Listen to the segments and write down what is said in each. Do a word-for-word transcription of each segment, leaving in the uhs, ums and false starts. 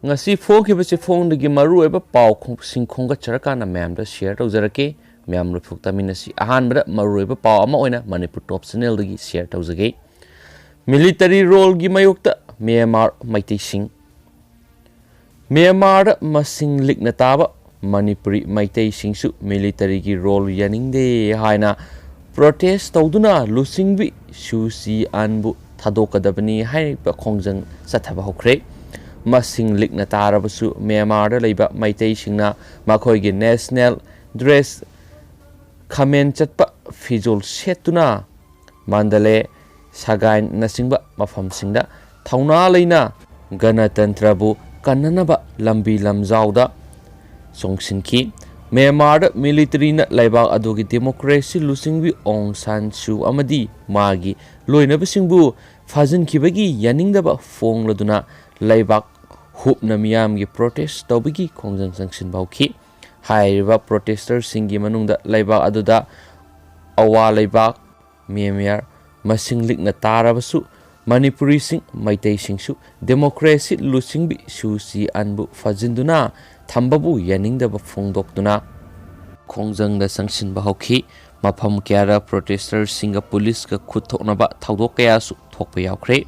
ꯉꯁꯤ ꯐꯣꯡꯈꯤꯕ ꯆꯦꯐꯣꯡꯗꯒꯤ ꯃꯔꯨꯑꯣꯏꯕ ꯄꯥꯎꯁꯤꯡ ꯈꯣꯝꯒꯠꯆꯔꯀꯥꯟꯗ ꯃꯌꯥꯝꯗ ꯁꯤꯌꯔ ꯇꯧꯖꯔꯛꯀꯦ꯫ ꯃꯌꯥꯝ ꯂꯣꯏꯊꯣꯛꯇꯃꯤꯟꯅꯁꯤ꯫ ꯑꯍꯥꯟꯕꯗ ꯃꯔꯨꯑꯣꯏꯕ ꯄꯥꯎ ꯑꯃ ꯑꯣꯏꯅ ꯃꯅꯤꯄꯨꯔ ꯇꯣꯞ ꯆꯦꯅꯦꯜꯗꯒꯤ ꯁꯤꯌꯔ ꯇꯧꯖꯒꯦ꯫ ꯃꯤꯂꯤꯇꯔꯤ ꯔꯣꯜꯒꯤ ꯃꯥꯌꯣꯛꯇ ꯃ꯭ꯌꯥꯟꯃꯥꯔ ꯃꯩꯇꯩꯁꯤꯡ꯫ ꯃ꯭ꯌꯥꯟꯃꯥꯔꯗ ꯃꯁꯤꯡ ꯂꯤꯛꯅ ꯇꯥꯕ ꯃꯅꯤꯄꯨꯔꯤ ꯃꯩꯇꯩꯁꯤꯡꯁꯨ ꯃꯤꯂꯤꯇꯔꯤꯒꯤ ꯔꯣꯜ ꯌꯥꯅꯤꯡꯗꯦ ꯍꯥꯏꯅ ꯄ꯭ꯔꯣꯇꯦꯁ ꯇꯧꯗꯨꯅ ꯂꯨꯆꯤꯡꯕꯤ ꯁꯨ ꯆꯤ ꯑꯟꯕꯨ ꯊꯥꯗꯣꯛꯀꯗꯕꯅꯤ ꯍꯥꯏꯕ ꯈꯣꯡꯖꯪ ꯆꯠꯊꯕ ꯍꯧꯈ꯭ꯔꯦ꯫ ꯃꯁꯤꯡ ꯂꯤꯛꯅ ꯇꯥꯔꯕꯁꯨ ꯃ꯭ꯌꯥꯟꯃꯥꯔꯗ ꯂꯩꯕ ꯃꯩꯇꯩꯁꯤꯡꯅ ꯃꯈꯣꯏꯒꯤ ꯅꯦꯁꯅꯦꯜ ꯗ꯭ꯔꯦꯁ, ꯈꯃꯦꯟ ꯆꯠꯄ ꯐꯤꯖꯣꯜ ꯁꯦꯠꯇꯨꯅ ꯃꯥꯟꯗꯂꯦ, ꯁꯒꯥꯏꯟꯅꯆꯤꯡꯕ ꯃꯐꯝꯁꯤꯡꯗ ꯊꯧꯅꯥ ꯂꯩꯅ ꯒꯅꯇꯟꯇ꯭ꯔꯕꯨ ꯀꯟꯅꯅꯕ ꯂꯝꯕꯤ ꯂꯝꯖꯥꯎꯗ ꯆꯣꯡꯁꯤꯟꯈꯤ꯫ ꯃ꯭ꯌꯥꯟꯃꯥꯔꯗ ꯃꯤꯂꯤꯇꯔꯤꯅ ꯂꯩꯕꯥꯛ ꯑꯗꯨꯒꯤ ꯗꯦꯃꯣꯀ꯭ꯔꯦꯁꯤ ꯂꯨꯆꯤꯡꯕꯤ ꯑꯣꯡ ꯁꯥꯟ ꯁꯨ ꯑꯃꯗꯤ ꯃꯥꯒꯤ ꯂꯣꯏꯅꯕꯁꯤꯡꯕꯨ ꯐꯥꯖꯤꯟꯈꯤꯕꯒꯤ ꯌꯥꯅꯤꯡꯗꯕ ꯐꯣꯡꯂꯗꯨꯅ ꯂꯩꯕꯥꯛ ꯍꯨꯞꯅ ꯃꯤꯌꯥꯝꯒꯤ ꯄ꯭ꯔꯣꯇꯦꯁ ꯇꯧꯕꯒꯤ ꯈꯣꯡꯖꯪ ꯆꯪꯁꯤꯟꯕ ꯍꯧꯈꯤ꯫ ꯍꯥꯏꯔꯤꯕ ꯄ꯭ꯔꯣꯇꯦꯁꯇꯔꯁꯤꯡꯒꯤ ꯃꯅꯨꯡꯗ ꯂꯩꯕꯥꯛ ꯑꯗꯨꯗ ꯑꯋꯥ ꯂꯩꯕꯥꯛ, ꯃ꯭ꯌꯥꯟꯃꯥꯔ, ꯃꯁꯤꯡ ꯂꯤꯛꯅ ꯇꯥꯔꯕꯁꯨ ꯃꯅꯤꯄꯨꯔꯤꯁꯤꯡ, ꯃꯩꯇꯩꯁꯤꯡꯁꯨ ꯗꯦꯃꯣꯀ꯭ꯔꯦꯁꯤ ꯂꯨꯆꯤꯡꯕꯤ ꯁꯨ ꯆꯤ ꯑꯟꯕꯨ ꯐꯥꯖꯤꯟꯗꯨꯅ ꯊꯝꯕꯕꯨ ꯌꯥꯅꯤꯡꯗꯕ ꯐꯣꯡꯗꯣꯛꯇꯨꯅ ꯈꯣꯡꯖꯪꯗ ꯆꯪꯁꯤꯟꯕ ꯍꯧꯈꯤ꯫ ꯃꯐꯝ ꯀꯌꯥꯗ ꯄ꯭ꯔꯣꯇꯦꯁꯇꯔꯁꯤꯡꯒ ꯄꯨꯂꯤꯁꯀ ꯈꯨꯠ ꯊꯣꯛꯅꯕ ꯊꯧꯗꯣꯛ ꯀꯌꯥꯁꯨ ꯊꯣꯛꯄ ꯌꯥꯎꯈ꯭ꯔꯦ꯫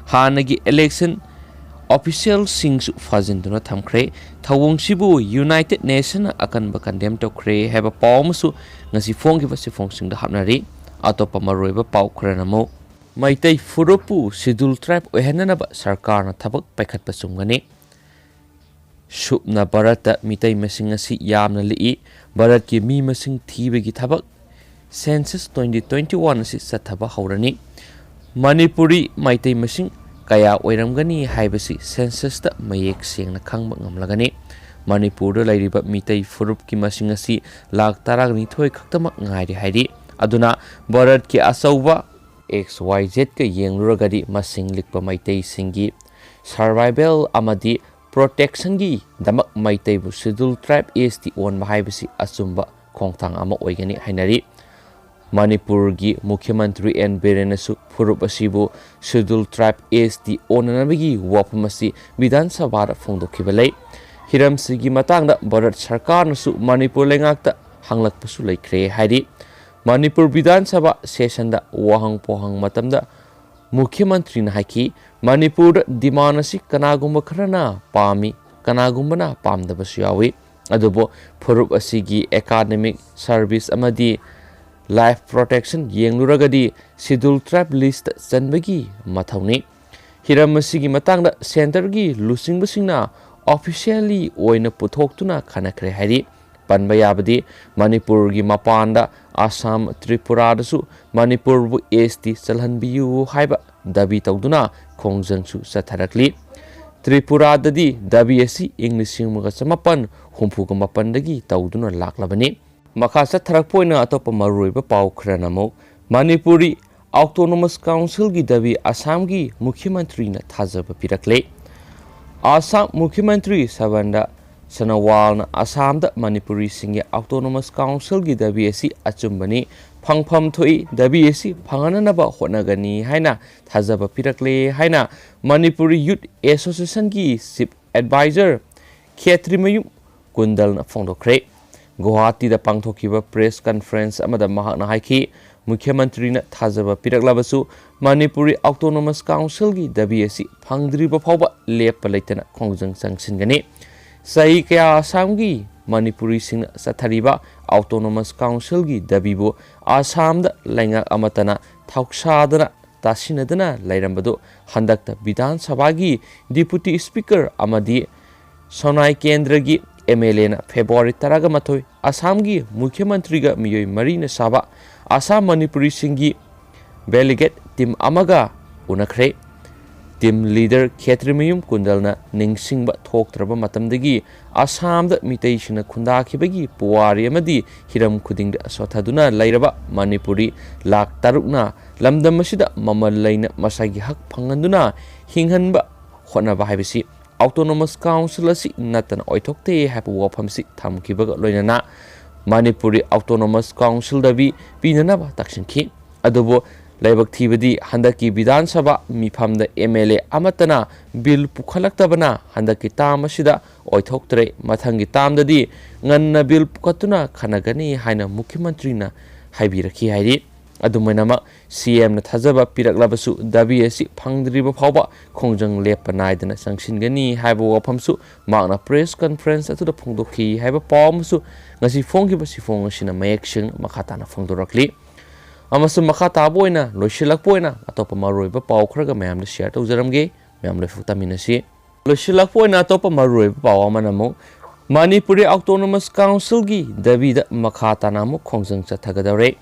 ꯍꯥꯟꯅꯒꯤ ꯏꯂꯦꯛꯁꯟ ꯑꯣꯐꯤꯁꯤꯌꯦꯜꯁꯤꯡꯁꯨ ꯐꯥꯖꯤꯟꯗꯨꯅ ꯊꯝꯈ꯭ꯔꯦ꯫ ꯊꯧꯑꯣꯡꯁꯤꯕꯨ ꯌꯨꯅꯥꯏꯇꯦꯗ ꯅꯦꯁꯟꯅ ꯑꯀꯟꯕ ꯀꯟꯗꯦꯝ ꯇꯧꯈ꯭ꯔꯦ ꯍꯥꯏꯕ ꯄꯥꯎ ꯑꯃꯁꯨ ꯉꯁꯤ ꯐꯣꯡꯈꯤꯕ ꯆꯦꯐꯣꯡꯁꯤꯡꯗ ꯍꯥꯞꯅꯔꯤ꯫ ꯑꯇꯣꯞꯄ ꯃꯔꯨꯑꯣꯏꯕ ꯄꯥꯎ ꯈꯔꯅ ꯑꯃꯨꯛ ꯃꯩꯇꯩ ꯐꯨꯔꯨꯞꯄꯨ ꯁꯦꯗ꯭ꯌꯨꯜ ꯇ꯭ꯔꯥꯏꯕ ꯑꯣꯏꯍꯟꯅꯅꯕ ꯁꯔꯀꯥꯔꯅ ꯊꯕꯛ ꯄꯥꯏꯈꯠꯄ ꯆꯨꯝꯒꯅꯤ꯫ ꯁꯨꯞꯅ ꯚꯥꯔꯠꯇ ꯃꯤꯇꯩ ꯃꯁꯤꯡ ꯑꯁꯤ ꯌꯥꯝꯅ ꯂꯤꯛꯏ꯫ ꯚꯥꯔꯠꯀꯤ ꯃꯤ ꯃꯁꯤꯡ ꯊꯤꯕꯒꯤ ꯊꯕꯛ ꯁꯦꯟꯁꯁ ꯇ꯭ꯋꯦꯟꯇꯤ ꯇ꯭ꯋꯦꯟꯇꯤ ꯋꯥꯟ ꯑꯁꯤ ꯆꯠꯊꯕ ꯍꯧꯔꯅꯤ꯫ ꯃꯅꯤꯄꯨꯔꯤ ꯃꯩꯇꯩ ꯃꯁꯤꯡ ꯀꯌꯥ ꯑꯣꯏꯔꯝꯒꯅꯤ ꯍꯥꯏꯕꯁꯤ ꯁꯦꯟꯁꯁꯇ ꯃꯌꯦꯛ ꯁꯦꯡꯅ ꯈꯪꯕ ꯉꯝꯂꯒꯅꯤ꯫ ꯃꯅꯤꯄꯨꯔꯗ ꯂꯩꯔꯤꯕ ꯃꯤꯇꯩ ꯐꯨꯔꯨꯞꯀꯤ ꯃꯁꯤꯡ ꯑꯁꯤ ꯂꯥꯈ ꯇꯔꯥꯅꯤꯊꯣꯏ ꯈꯛꯇꯃꯛ ꯉꯥꯏꯔꯦ ꯍꯥꯏꯔꯤ꯫ ꯑꯗꯨꯅ ꯚꯥꯔꯠꯀꯤ ꯑꯆꯧꯕ ꯑꯦꯛꯁ ꯋꯥꯏ ꯖꯦꯠꯀ ꯌꯦꯡꯂꯨꯔꯒꯗꯤ ꯃꯁꯤꯡ ꯂꯤꯛꯄ ꯃꯩꯇꯩꯁꯤꯡꯒꯤ ꯁꯔꯚꯥꯏꯚꯦꯜ ꯑꯃꯗꯤ ꯄ꯭ꯔꯣꯇꯦꯛꯁꯟꯒꯤꯗꯃꯛ ꯃꯩꯇꯩꯕꯨ ꯁꯦꯗ꯭ꯌꯨꯜ ꯇ꯭ꯔꯥꯏꯕ, ꯑꯦꯁ ꯇꯤ ꯑꯣꯟꯕ ꯍꯥꯏꯕꯁꯤ ꯑꯆꯨꯝꯕ ꯈꯣꯡꯊꯥꯡ ꯑꯃ ꯑꯣꯏꯒꯅꯤ ꯍꯥꯏꯅꯔꯤ꯫ ꯃꯅꯤꯄꯨꯔꯒꯤ ꯃꯨꯈ꯭ꯌ ꯃꯟꯇ꯭ꯔꯤ ꯑꯦꯟ ꯕꯤꯔꯦꯟꯅꯁꯨ ꯐꯨꯔꯨꯞ ꯑꯁꯤꯕꯨ Scheduled Tribe, S T ꯑꯣꯟꯅꯅꯕꯒꯤ ꯋꯥꯐꯝ ꯑꯁꯤ ꯕꯤꯙꯥꯟ ꯁꯚꯥꯗ ꯐꯣꯡꯗꯣꯛꯈꯤꯕ ꯂꯩ꯫ ꯍꯤꯔꯝꯁꯤꯒꯤ ꯃꯇꯥꯡꯗ ꯚꯥꯔꯠ ꯁꯔꯀꯥꯔꯅꯁꯨ ꯃꯅꯤꯄꯨꯔ ꯂꯩꯉꯥꯛꯇ ꯍꯪꯂꯛꯄꯁꯨ ꯂꯩꯈ꯭ꯔꯦ ꯍꯥꯏꯔꯤ꯫ ꯃꯅꯤꯄꯨꯔ ꯕꯤꯙꯥꯟ ꯁꯚꯥ ꯁꯦꯁꯟꯗ ꯋꯥꯍꯪ ꯄꯥꯎꯍꯪ ꯃꯇꯝꯗ ꯃꯨꯈ꯭ꯌ ꯃꯟꯇ꯭ꯔꯤꯅ ꯍꯥꯏꯈꯤ, ꯃꯅꯤꯄꯨꯔꯗ demand ꯑꯁꯤ ꯀꯅꯥꯒꯨꯝꯕ ꯈꯔꯅ ꯄꯥꯝꯃꯤ, ꯀꯅꯥꯒꯨꯝꯕꯅ ꯄꯥꯝꯗꯕꯁꯨ ꯌꯥꯎꯏ꯫ ꯑꯗꯨꯕꯨ ꯐꯨꯔꯨꯞ ꯑꯁꯤꯒꯤ academic service ꯑꯃꯗꯤ life protection ꯌꯦꯡꯂꯨꯔꯒꯗꯤ Scheduled Tribe list ꯆꯟꯕꯒꯤ ꯃꯊꯧꯅꯤ꯫ ꯍꯤꯔꯝ ꯑꯁꯤꯒꯤ ꯃꯇꯥꯡꯗ centreꯒꯤ ꯂꯨꯆꯤꯡꯕꯁꯤꯡꯅ officially ꯑꯣꯏꯅ ꯄꯨꯊꯣꯛꯇꯨꯅ ꯈꯟꯅꯈ꯭ꯔꯦ ꯍꯥꯏꯔꯤ꯫ ꯄꯟꯕ ꯌꯥꯕꯗꯤ ꯃꯅꯤꯄꯨꯔꯒꯤ ꯃꯄꯥꯟꯗ ꯑꯁꯥꯝ, ꯇ꯭ꯔꯤꯄꯨꯔꯥꯗꯁꯨ ꯃꯅꯤꯄꯨꯔꯕꯨ S T ꯆꯜꯍꯟꯕꯤꯌꯨ ꯍꯥꯏꯕ ꯗꯥꯕꯤ ꯇꯧꯗꯨꯅ ꯈꯣꯡꯖꯪꯁꯨ ꯆꯠꯊꯔꯛꯂꯤ꯫ ꯇ꯭ꯔꯤꯄꯨꯔꯥꯗꯗꯤ ꯗꯥꯕꯤ ꯑꯁꯤ ꯏꯪ ꯂꯤꯁꯤꯡ ꯑꯃꯒ ꯆꯃꯥꯄꯟ ꯍꯨꯝꯐꯨꯒ ꯃꯥꯄꯟꯗꯒꯤ ꯇꯧꯗꯨꯅ ꯂꯥꯛꯂꯕꯅꯤ꯫ ꯃꯈꯥ ꯆꯠꯊꯔꯛꯄ ꯑꯣꯏꯅ ꯑꯇꯣꯞꯄ ꯃꯔꯨꯑꯣꯏꯕ ꯄꯥꯎ ꯈꯔꯅ ꯑꯃꯨꯛ ꯃꯅꯤꯄꯨꯔꯤ Autonomous Councilꯒꯤ ꯗꯥꯕꯤ ꯑꯁꯥꯝꯒꯤ ꯃꯨꯈ꯭ꯌ ꯃꯟꯇ꯭ꯔꯤꯅ ꯊꯥꯖꯕ ꯄꯤꯔꯛꯂꯦ꯫ ꯑꯁꯥꯝ ꯃꯨꯈ꯭ꯌ ꯃꯟꯇ꯭ꯔꯤ ꯁꯔꯕꯥꯅꯟꯗ ꯁꯣꯅꯣꯋꯥꯜꯅ ꯑꯁꯥꯝꯗ ꯃꯅꯤꯄꯨꯔꯤꯁꯤꯡꯒꯤ Autonomous Councilꯒꯤ ꯗꯥꯕꯤ ꯑꯁꯤ ꯑꯆꯨꯝꯕꯅꯤ, ꯐꯪꯐꯝ ꯊꯣꯛꯏ, ꯗꯥꯕꯤ ꯑꯁꯤ ꯐꯪꯍꯟꯅꯅꯕ ꯍꯣꯠꯅꯒꯅꯤ ꯍꯥꯏꯅ ꯊꯥꯖꯕ ꯄꯤꯔꯛꯂꯦ ꯍꯥꯏꯅ ꯃꯅꯤꯄꯨꯔꯤ Youth Associationꯒꯤ Chief Advisor ꯈꯦꯇ꯭ꯔꯤꯃꯌꯨꯝ ꯀꯨꯟꯗꯜꯅ ꯐꯣꯡꯗꯣꯛꯈ꯭ꯔꯦ꯫ ꯒꯨꯋꯥꯍꯥꯇꯤꯗ ꯄꯥꯡꯊꯣꯛꯈꯤꯕ press conference ꯑꯃꯗ ꯃꯍꯥꯛꯅ ꯍꯥꯏꯈꯤ, ꯃꯨꯈ꯭ꯌ ꯃꯟꯇ꯭ꯔꯤꯅ ꯊꯥꯖꯕ ꯄꯤꯔꯛꯂꯕꯁꯨ ꯃꯅꯤꯄꯨꯔꯤ Autonomous Councilꯒꯤ ꯗꯥꯕꯤ ꯑꯁꯤ ꯐꯪꯗ꯭ꯔꯤꯕ ꯐꯥꯎꯕ ꯂꯦꯞꯄ ꯂꯩꯇꯅ ꯈꯣꯡꯖꯪ ꯆꯪꯁꯤꯟꯒꯅꯤ꯫ ꯆꯍꯤ ꯀꯌꯥ ꯑꯁꯥꯝꯒꯤ ꯃꯅꯤꯄꯨꯔꯤꯁꯤꯡꯅ ꯆꯠꯊꯔꯤꯕ Autonomous Councilꯒꯤ ꯗꯥꯕꯤꯕꯨ ꯑꯁꯥꯝꯗ ꯂꯩꯉꯥꯛ ꯑꯃꯠꯇꯅ ꯊꯧꯁꯥꯗꯅ ꯇꯥꯁꯤꯟꯅꯗꯅ ꯂꯩꯔꯝꯕꯗꯨ ꯍꯟꯗꯛꯇ ꯕꯤꯙꯥꯟ ꯁꯚꯥꯒꯤ Deputy Speaker ꯑꯃꯗꯤ ꯁꯣꯅꯥꯏ ꯀꯦꯟꯗ꯭ꯔꯒꯤ MLAꯅ February ꯇꯔꯥꯃꯥꯊꯣꯏ ꯑꯁꯥꯝꯒꯤ ꯃꯨꯈ꯭ꯌ ꯃꯟꯇ꯭ꯔꯤꯒ ꯃꯤꯑꯣꯏ ꯃꯔꯤꯅ ꯁꯥꯕ ꯑꯁꯥꯝ ꯃꯅꯤꯄꯨꯔꯤꯁꯤꯡꯒꯤ delegate team ꯑꯃꯒ ꯎꯅꯈ꯭ꯔꯦ꯫ Team leader ꯈꯦꯇ꯭ꯔꯤꯃꯌꯨꯝ ꯀꯨꯟꯗꯜꯅ ꯅꯤꯡꯁꯤꯡꯕ ꯊꯣꯛꯇ꯭ꯔꯕ ꯃꯇꯝꯗꯒꯤ ꯑꯁꯥꯝꯗ ꯃꯤꯇꯩꯁꯤꯡꯅ ꯈꯨꯟꯗꯥꯈꯤꯕꯒꯤ ꯄꯨꯋꯥꯔꯤ ꯑꯃꯗꯤ ꯍꯤꯔꯝ ꯈꯨꯗꯤꯡꯗ ꯁꯣꯠꯊꯗꯨꯅ ꯂꯩꯔꯕ ꯃꯅꯤꯄꯨꯔꯤ ꯂꯥꯈ ꯇꯔꯨꯛꯅ ꯂꯝꯗꯝ ꯑꯁꯤꯗ ꯃꯃꯜ ꯂꯩꯅ ꯃꯁꯥꯒꯤ ꯍꯛ ꯐꯪꯍꯟꯗꯨꯅ ꯍꯤꯡꯍꯟꯕ ꯍꯣꯠꯅꯕ ꯍꯥꯏꯕꯁꯤ Autonomous Council ꯑꯁꯤ ꯅꯠꯇꯅ ꯑꯣꯏꯊꯣꯛꯇꯦ ꯍꯥꯏꯕ ꯋꯥꯐꯝꯁꯤ ꯊꯝꯈꯤꯕꯒ ꯂꯣꯏꯅꯅ ꯃꯅꯤꯄꯨꯔꯤ ꯑꯣꯇꯣꯅꯣꯃꯁ ꯀꯥꯎꯟꯁꯤꯜ ꯗꯥꯕꯤ ꯄꯤꯅꯅꯕ ꯇꯛꯁꯤꯟꯈꯤ꯫ ꯑꯗꯨꯕꯨ ꯂꯥꯏꯕꯛ ꯊꯤꯕꯗꯤ ꯍꯟꯗꯛꯀꯤ ꯕꯤꯙꯥꯟ ꯁꯚꯥ ꯃꯤꯐꯝꯗ ꯑꯦꯝ ꯑꯦꯜ ꯑꯦ ꯑꯃꯠꯇꯅ ꯕꯤꯜ ꯄꯨꯈꯠꯂꯛꯇꯕꯅ ꯍꯟꯗꯛꯀꯤ ꯇꯥꯝ ꯑꯁꯤꯗ ꯑꯣꯏꯊꯣꯛꯇ꯭ꯔꯦ꯫ ꯃꯊꯪꯒꯤ ꯇꯥꯝꯗꯗꯤ ꯉꯟꯅ ꯕꯤꯜ ꯄꯨꯈꯠꯇꯨꯅ ꯈꯟꯅꯒꯅꯤ ꯍꯥꯏꯅ ꯃꯨꯈ꯭ꯌ ꯃꯟꯇ꯭ꯔꯤꯅ ꯍꯥꯏꯕꯤꯔꯛꯈꯤ ꯍꯥꯏꯔꯤ꯫ ꯑꯗꯨꯃꯥꯏꯅꯃꯛ ꯁꯤ ꯑꯦꯝꯅ ꯊꯥꯖꯕ ꯄꯤꯔꯛꯂꯕꯁꯨ ꯗꯥꯕꯤ ꯑꯁꯤ ꯐꯪꯗ꯭ꯔꯤꯕ ꯐꯥꯎꯕ ꯈꯣꯡꯖꯪ ꯂꯦꯞꯄ ꯅꯥꯏꯗꯅ ꯆꯪꯁꯤꯟꯒꯅꯤ ꯍꯥꯏꯕ ꯋꯥꯐꯝꯁꯨ ꯃꯍꯥꯛꯅ ꯄ꯭ꯔꯦꯁ ꯀꯟꯐꯔꯦꯟꯁ ꯑꯗꯨꯗ ꯐꯣꯡꯗꯣꯛꯈꯤ ꯍꯥꯏꯕ ꯄꯥꯎ ꯑꯃꯁꯨ ꯉꯁꯤ ꯐꯣꯡꯈꯤꯕ ꯁꯤꯐꯣꯡ ꯑꯁꯤꯅ ꯃꯌꯦꯛ ꯁꯦꯡꯅ ꯃꯈꯥ ꯇꯥꯅ ꯐꯣꯡꯗꯣꯔꯛꯂꯤ꯫ ꯑꯃꯁꯨꯡ ꯃꯈꯥ ꯇꯥꯕ ꯑꯣꯏꯅ ꯂꯣꯏꯁꯤꯜꯂꯛꯄ ꯑꯣꯏꯅ ꯑꯇꯣꯞꯄ ꯃꯔꯨꯑꯣꯏꯕ ꯄꯥꯎ ꯈꯔꯒ ꯃꯌꯥꯝꯗ ꯁꯤꯌꯔ ꯇꯧꯖꯔꯝꯒꯦ꯫ ꯃꯌꯥꯝ ꯂꯣꯏꯐꯥꯎ ꯇꯥꯃꯤꯟꯅꯁꯤ꯫ ꯂꯣꯏꯁꯤꯜꯂꯛꯄ ꯑꯣꯏꯅ ꯑꯇꯣꯞꯄ ꯃꯔꯨꯑꯣꯏꯕ ꯄꯥꯎ ꯑꯃꯅ ꯑꯃꯨꯛ ꯃꯅꯤꯄꯨꯔꯤ ꯑꯣꯇꯣꯅꯣꯃꯁ ꯀꯥꯎꯟꯁꯤꯜꯒꯤ ꯗꯥꯕꯤꯗ ꯃꯈꯥ ꯇꯥꯅ ꯑꯃꯨꯛ ꯈꯣꯡꯖꯪ ꯆꯠꯊꯒꯗꯧꯔꯦ꯫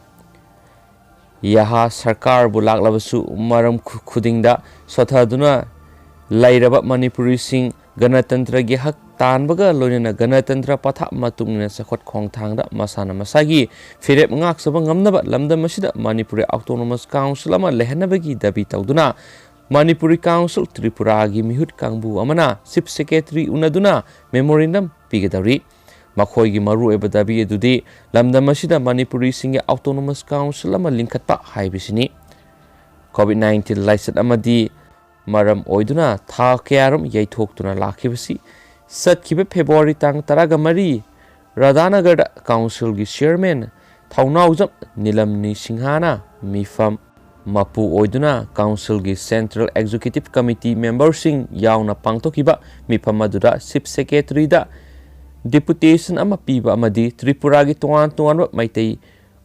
ꯌꯥꯍꯥ ꯁꯔꯀꯥꯔꯕꯨ ꯂꯥꯛꯂꯕꯁꯨ ꯃꯔꯝ ꯈꯨ-, ꯈꯨꯗꯤꯡꯗ ꯁꯣꯊꯗꯨꯅ ꯂꯩꯔꯕ ꯃꯅꯤꯄꯨꯔꯤꯁꯤꯡ ꯒꯅꯇꯟꯇ꯭ꯔꯒꯤ ꯍꯛ ꯇꯥꯟꯕꯒ ꯂꯣꯏꯅꯅ ꯒꯅꯇꯟꯇ꯭ꯔ ꯄꯊꯥꯞ ꯃꯇꯨꯡ ꯏꯟꯅ ꯆꯥꯎꯈꯠ ꯈꯣꯡꯊꯥꯡꯗ ꯃꯁꯥꯅ ꯃꯁꯥꯒꯤ ꯐꯤꯔꯦꯞ ꯉꯥꯛꯆꯕ ꯉꯝꯅꯕ ꯂꯝꯗꯝ ꯑꯁꯤꯗ ꯃꯅꯤꯄꯨꯔꯤ ꯑꯣꯇꯣꯅꯣꯃꯁ ꯀꯥꯎꯟꯁꯤꯜ ꯑꯃ ꯂꯩꯍꯟꯅꯕꯒꯤ ꯗꯥꯕꯤ ꯇꯧꯗꯨꯅ ꯃꯅꯤꯄꯨꯔꯤ ꯀꯥꯎꯟꯁꯤꯜ ꯇ꯭ꯔꯤꯄꯨꯔꯥꯒꯤ ꯃꯤꯍꯨꯠ ꯀꯥꯡꯕꯨ ꯑꯃꯅ ꯆꯤꯐ ꯁꯦꯀ꯭ꯔꯦꯇꯔꯤ ꯎꯅꯗꯨꯅ ꯃꯦꯃꯣꯔꯦꯟꯗꯝ ꯄꯤꯒꯗꯧꯔꯤ꯫ ꯃꯈꯣꯏꯒꯤ ꯃꯔꯨꯑꯣꯏꯕ ꯗꯥꯕꯤ ꯑꯗꯨꯗꯤ ꯂꯝꯗꯝ ꯑꯁꯤꯗ ꯃꯅꯤꯄꯨꯔꯤꯁꯤꯡꯒꯤ ꯑꯣꯇꯣꯅꯣꯃꯁ ꯀꯥꯎꯟꯁꯤꯜ ꯑꯃ ꯂꯤꯡꯈꯠꯄ ꯍꯥꯏꯕꯁꯤꯅꯤ꯫ ꯀꯣꯚꯤꯗ ꯅꯥꯏꯟꯇꯤꯟ ꯂꯥꯏꯆꯠ ꯑꯃꯗꯤ ꯃꯔꯝ ꯑꯣꯏꯗꯨꯅ ꯊꯥ ꯀꯌꯥꯔꯣꯝ ꯌꯩꯊꯣꯛꯇꯨꯅ ꯂꯥꯛꯈꯤꯕꯁꯤ ꯆꯠꯈꯤꯕ ꯐꯦꯕ꯭ꯔꯨꯋꯥꯔꯤ ꯇꯥꯡ ꯇꯔꯥꯒ ꯃꯔꯤ ꯔꯥꯙꯥꯅꯒꯔꯗ ꯀꯥꯎꯟꯁꯤꯜꯒꯤ ꯆꯤꯌꯔꯃꯦꯟ ꯊꯧꯅꯥꯎꯖꯝ ꯅꯤꯂꯝꯅꯤ ꯁꯤꯡꯍꯥꯅ ꯃꯤꯐꯝ ꯃꯄꯨ ꯑꯣꯏꯗꯨꯅ ꯀꯥꯎꯟꯁꯤꯜꯒꯤ ꯁꯦꯟꯇ꯭ꯔꯦꯜ ꯑꯦꯛꯖꯤꯀ꯭ꯌꯨꯇꯤꯚ ꯀꯃꯤꯇꯤ ꯃꯦꯝꯕꯔꯁꯤꯡ ꯌꯥꯎꯅ ꯄꯥꯡꯊꯣꯛꯈꯤꯕ ꯃꯤꯐꯝ ꯑꯗꯨꯗ ꯆꯤꯐ ꯁꯦꯀ꯭ꯔꯦꯇꯔꯤꯗ ꯗꯤꯄꯨꯇꯦꯁꯟ ꯑꯃ ꯄꯤꯕ ꯑꯃꯗꯤ ꯇ꯭ꯔꯤꯄꯨꯔꯥꯒꯤ ꯇꯣꯉꯥꯟ ꯇꯣꯉꯥꯟꯕ ꯃꯩꯇꯩ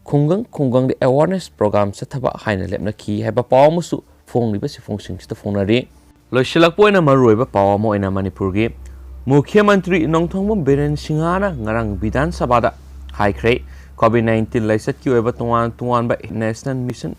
ꯈꯨꯡꯒꯪ ꯈꯨꯡꯒꯪꯗ ꯑꯦꯋꯥꯔꯅꯦꯁ ꯄ꯭ꯔꯣꯒ꯭ꯔꯥꯝ ꯆꯠꯊꯕ ꯍꯥꯏꯅ ꯂꯦꯞꯅꯈꯤ ꯍꯥꯏꯕ ꯄꯥꯎ ꯑꯃꯁꯨ ꯐꯣꯡꯂꯤꯕ ꯁꯤꯐꯣꯡꯁꯤꯡꯁꯤꯗ ꯐꯣꯡꯅꯔꯤ꯫ ꯂꯣꯏꯁꯤꯜꯂꯛꯄ ꯑꯣꯏꯅ ꯃꯔꯨꯑꯣꯏꯕ ꯄꯥꯎ ꯑꯃ ꯑꯣꯏꯅ ꯃꯅꯤꯄꯨꯔꯒꯤ ꯃꯨꯈ꯭ꯌ ꯃꯟꯇ꯭ꯔꯤ ꯅꯣꯡꯊꯣꯝꯕꯝ ꯕꯤꯔꯦꯟ ꯁꯤꯡꯍꯥꯅ ꯉꯔꯥꯡ ꯕꯤꯙꯥꯟ ꯁꯚꯥꯗ ꯍꯥꯏꯈ꯭ꯔꯦ, ꯀꯣꯚꯤꯗ ꯅꯥꯏꯟꯇꯤꯟ ꯂꯥꯏꯆꯠꯀꯤ ꯑꯣꯏꯕ ꯇꯣꯉꯥꯟ ꯇꯣꯉꯥꯟꯕ ꯅꯦꯁꯅꯦꯜ ꯃꯤꯁꯟ,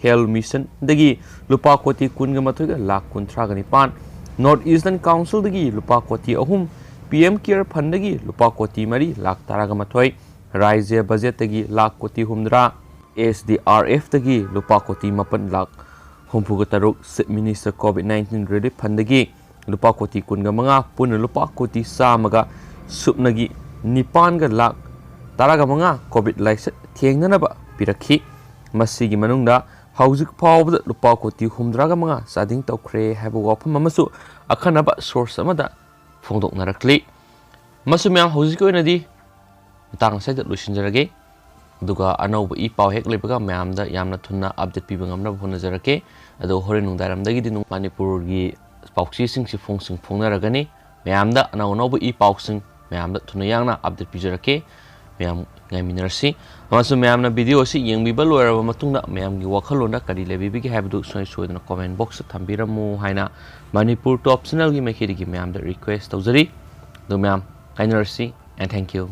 ꯍꯦꯜꯊ ꯃꯤꯁꯟꯗꯒꯤ ꯂꯨꯄꯥ ꯀꯣꯇꯤ ꯀꯨꯟꯒ ꯃꯥꯊꯣꯏꯒ ꯂꯥꯈ ꯀꯨꯟꯊ꯭ꯔꯥꯒ ꯅꯤꯄꯥꯟ, ꯅꯣꯔꯠ ꯏꯁꯇꯔꯟ ꯀꯥꯎꯟꯁꯤꯜꯗꯒꯤ ꯂꯨꯄꯥ ꯀꯣꯇꯤ ꯑꯍꯨꯝ, ꯄꯤ ꯑꯦꯝ ꯀꯦꯌꯔ ꯐꯟꯗꯒꯤ ꯂꯨꯄꯥ ꯀꯣꯇꯤ ꯃꯔꯤ ꯂꯥꯈ ꯇꯔꯥꯒ ꯃꯥꯊꯣꯏ, ꯔꯥꯏꯖ꯭ꯌ ꯕꯖꯦꯠꯇꯒꯤ ꯂꯥꯈ ꯀꯣꯇꯤ ꯍꯨꯝꯗ꯭ꯔꯥ, ꯑꯦꯁ ꯗꯤ ꯑꯥꯔ ꯑꯦꯐꯇꯒꯤ ꯂꯨꯄꯥ ꯀꯣꯇꯤ ꯃꯥꯄꯟ ꯂꯥꯈ ꯍꯨꯝꯐꯨꯒ ꯇꯔꯨꯛ, chief minister COVID nineteen relief ꯐꯟꯗꯒꯤ ꯂꯨꯄꯥ ꯀꯣꯇꯤ ꯀꯨꯟꯒ ꯃꯉꯥ, ꯄꯨꯟꯅ ꯂꯨꯄꯥ ꯀꯣꯇꯤ ꯆꯥꯝꯃꯒ ꯁꯨꯞꯅꯒꯤ ꯅꯤꯄꯥꯟꯒ ꯂꯥꯈ ꯇꯔꯥꯒ ꯃꯉꯥ ꯀꯣꯚꯤꯗ ꯂꯥꯏꯆꯠ ꯊꯦꯡꯅꯅꯕ ꯄꯤꯔꯛꯈꯤ꯫ ꯃꯁꯤꯒꯤ ꯃꯅꯨꯡꯗ ꯍꯧꯖꯤꯛ ꯐꯥꯎꯕꯗ ꯂꯨꯄꯥ ꯀꯣꯇꯤ ꯍꯨꯝꯗ꯭ꯔꯥꯒ ꯃꯉꯥ ꯆꯥꯗꯤꯡ ꯇꯧꯈ꯭ꯔꯦ ꯍꯥꯏꯕ ꯋꯥꯐꯝ ꯑꯃꯁꯨ ꯑꯈꯟꯅꯕ ꯁꯣꯔꯁ ꯑꯃꯗ ꯐꯣꯡꯗꯣꯛꯅꯔꯛꯂꯤ꯫ ꯃꯁꯤ ꯃꯌꯥꯝ ꯍꯧꯖꯤꯛꯀꯤ ꯑꯣꯏꯅꯗꯤ ꯃꯇꯥꯡ ꯑꯁꯤꯗ ꯂꯣꯏꯁꯤꯟꯖꯔꯒꯦ꯫ ꯑꯗꯨꯒ ꯑꯅꯧꯕ ꯏ ꯄꯥꯎ ꯍꯦꯛ ꯂꯩꯕꯒ ꯃꯌꯥꯝꯗ ꯌꯥꯝꯅ ꯊꯨꯅ ꯑꯞꯗꯦꯠ ꯄꯤꯕ ꯉꯝꯅꯕ ꯍꯣꯠꯅꯖꯔꯛꯀꯦ꯫ ꯑꯗꯣ ꯍꯣꯔꯦꯟ ꯅꯨꯡꯗꯥꯡꯔꯝꯗꯒꯤꯗꯤ ꯅꯨꯡ-, ꯃꯅꯤꯄꯨꯔꯒꯤ ꯄꯥꯎꯆꯦꯁꯤꯡꯁꯤ ꯐꯣꯡꯁꯤꯡ ꯐꯣꯡꯅꯔꯒꯅꯤ꯫ ꯃꯌꯥꯝꯗ ꯑꯅꯧ ꯑꯅꯧꯕ ꯏ ꯄꯥꯎꯁꯤꯡ ꯃꯌꯥꯝꯗ ꯊꯨꯅ ꯌꯥꯡꯅ ꯑꯞꯗꯦꯠ ꯄꯤꯖꯔꯛꯀꯦ꯫ ꯃꯌꯥꯝ ꯉꯥꯏꯃꯤꯟꯅꯔꯁꯤ꯫ ꯑꯃꯁꯨꯡ ꯃꯌꯥꯝꯅ ꯚꯤꯗꯤꯑꯣ ꯑꯁꯤ ꯌꯦꯡꯕꯤꯕ ꯂꯣꯏꯔꯕ ꯃꯇꯨꯡꯗ ꯃꯌꯥꯝꯒꯤ ꯋꯥꯈꯜꯂꯣꯟꯗ ꯀꯔꯤ ꯂꯩꯕꯤꯕꯒꯦ ꯍꯥꯏꯕꯗꯨ ꯁꯨꯡꯁꯣꯏ ꯁꯣꯏꯗꯅ ꯀꯣꯃꯦꯟ ꯕꯣꯛꯁꯇ ꯊꯝꯕꯤꯔꯝꯃꯨ ꯍꯥꯏꯅ ꯃꯅꯤꯄꯨꯔ ꯇꯣꯞ ꯆꯦꯅꯦꯜꯒꯤ ꯃꯥꯏꯀꯩꯗꯒꯤ ꯃꯌꯥꯝꯗ ꯔꯤꯀ꯭ꯋꯦꯁ ꯇꯧꯖꯔꯤ꯫ ꯑꯗꯨ ꯃꯌꯥꯝ ꯀꯥꯏꯅꯔꯁꯤ, and thank you꯫